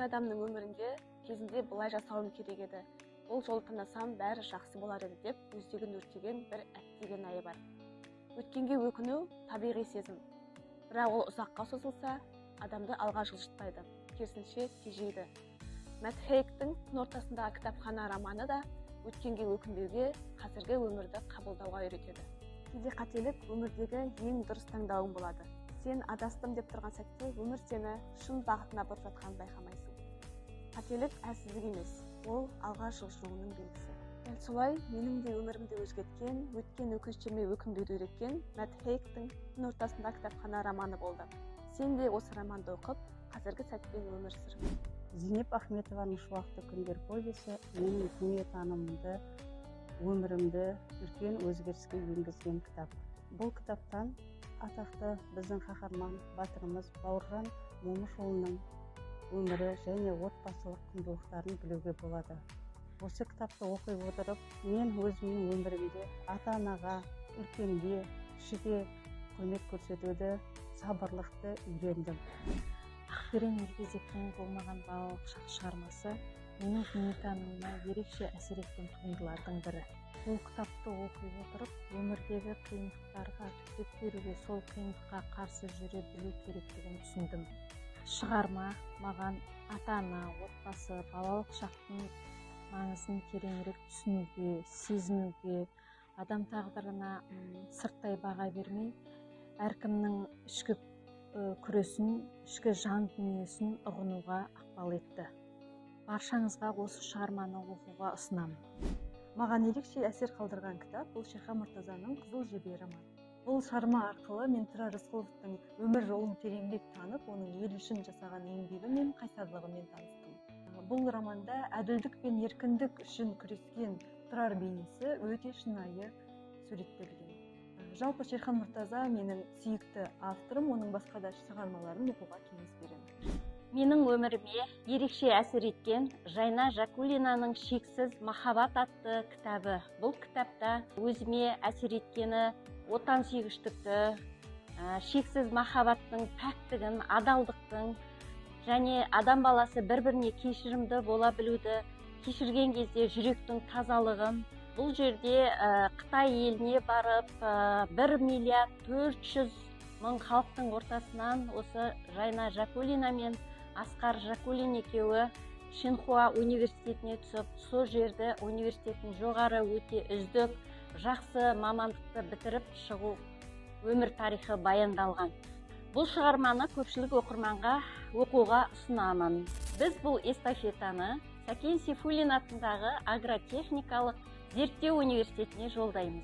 Әр адамның өмірінде кезінде былай жасауым керек еді, бұл жолды таңдасам бәрі жақсы болар еді деп өздігін өртеген бір әттеген айы бар. Өткенге өкіну табиғи сезім. Бірақ ол ұзаққа созылса, адамды алға жылжытпайды, керісінше тежейді. Мэтт Хейгтің «Түн ортасындағы кітапхана» романы да өткенге өкінбеуге, қазіргі өмірді қабылдауға үйретеді. Кейде қателік өмірдегі ең дұрыс таңдауың болады. Сен адастым деп тұрған сәтте өмір сені шын бағытына бұрып жатқанын байқамайсың. Қателік әлсіздік емес, ол алға жылжуының белгісі. Дәл солай менің де өмірімді өзгерткен, өткен өкініштеріме өкінбеуді үйреткен Мэтт Хейгтің «Түн ортасындағы кітапхана» романы болды. Сен де осы романды оқып, қазіргі сәтпен өмір сүр. Зейнеп Ахметованың «Шуақты күндер» повесі менің дүниетанымымды, өмірімді үлкен өзгеріске енгізген кітап. Бұл кітаптан атақты біздің қаһарман батырымыз Бауыржан Момышұлының өмірі және отбасылық құндылықтарын білуге болады. Осы кітапты оқи отырып, мен өзімнің өмірімде ата анаға, үлкенге, кішіге құрмет көрсетуді, сабырлықты үйрендім. Ақберен Елгезектің «Болмаған балалық шақ» шығармасы менің дүниетанымыма ерекше әсер еткен туындылардың бірі. Бұл кітапты оқи отырып, өмірдегі қиындықтарға төтеп беруге, сол қиындыққа қарсы жүре білу керектігін түсіндім. Шығарма маған ата-ана, отбасы, балалық шақтың маңызын тереңірек түсінуге, сезінуге, адам тағдырына сырттай баға бермей, әркімнің ішкі күресін, ішкі жан дүниесін ұғынуға ықпал етті. Баршаңызға осы шығарманы оқуға ұсынамын. Маған ерекше әсер қалдырған кітап бұл Шерхан Мұртазаның «Қызыл жебе» романы. Бұл шығарма арқылы мен Тұрар Рысқұловтың өмір жолын тереңірек танып, оның ел үшін жасаған еңбегі мен қайсарлығымен таныстым. Бұл романда әділдік пен еркіндік үшін күрескен Тұрар бейнесі өте шынайы суреттелген. Жалпы, Шерхан Мұртаза менің сүйікті авторым, оның басқа да шығармаларын оқуға кеңес беремін. Менің өміріме ерекше әсер еткен Жайна Жакулинаның «Шексіз махаббат» атты кітабы. Бұл кітапта өзіме әсер еткені отансүйгіштікті, шексіз махаббаттың пәктігін, адалдықтың және адам баласы бір біріне кешірімді бола білуді, кешірген кезде жүректің тазалығын. Бұл жерде Қытай еліне барып, 1 миллиард 400 мың халықтың ортасынан осы Жайна Жакулина мен Асқар Жакулин екеуі Шинхуа университетіне түсіп, сол жерде университеттің жоғары, өте үздік, жақсы мамандықты бітіріп шығу өмір тарихы баяндалған. Бұл шығарманы көпшілік оқырманға оқуға ұсынамын. Біз бұл эстафетаны Сәкен Сейфуллин атындағы агротехникалық зерттеу университетіне жолдаймыз.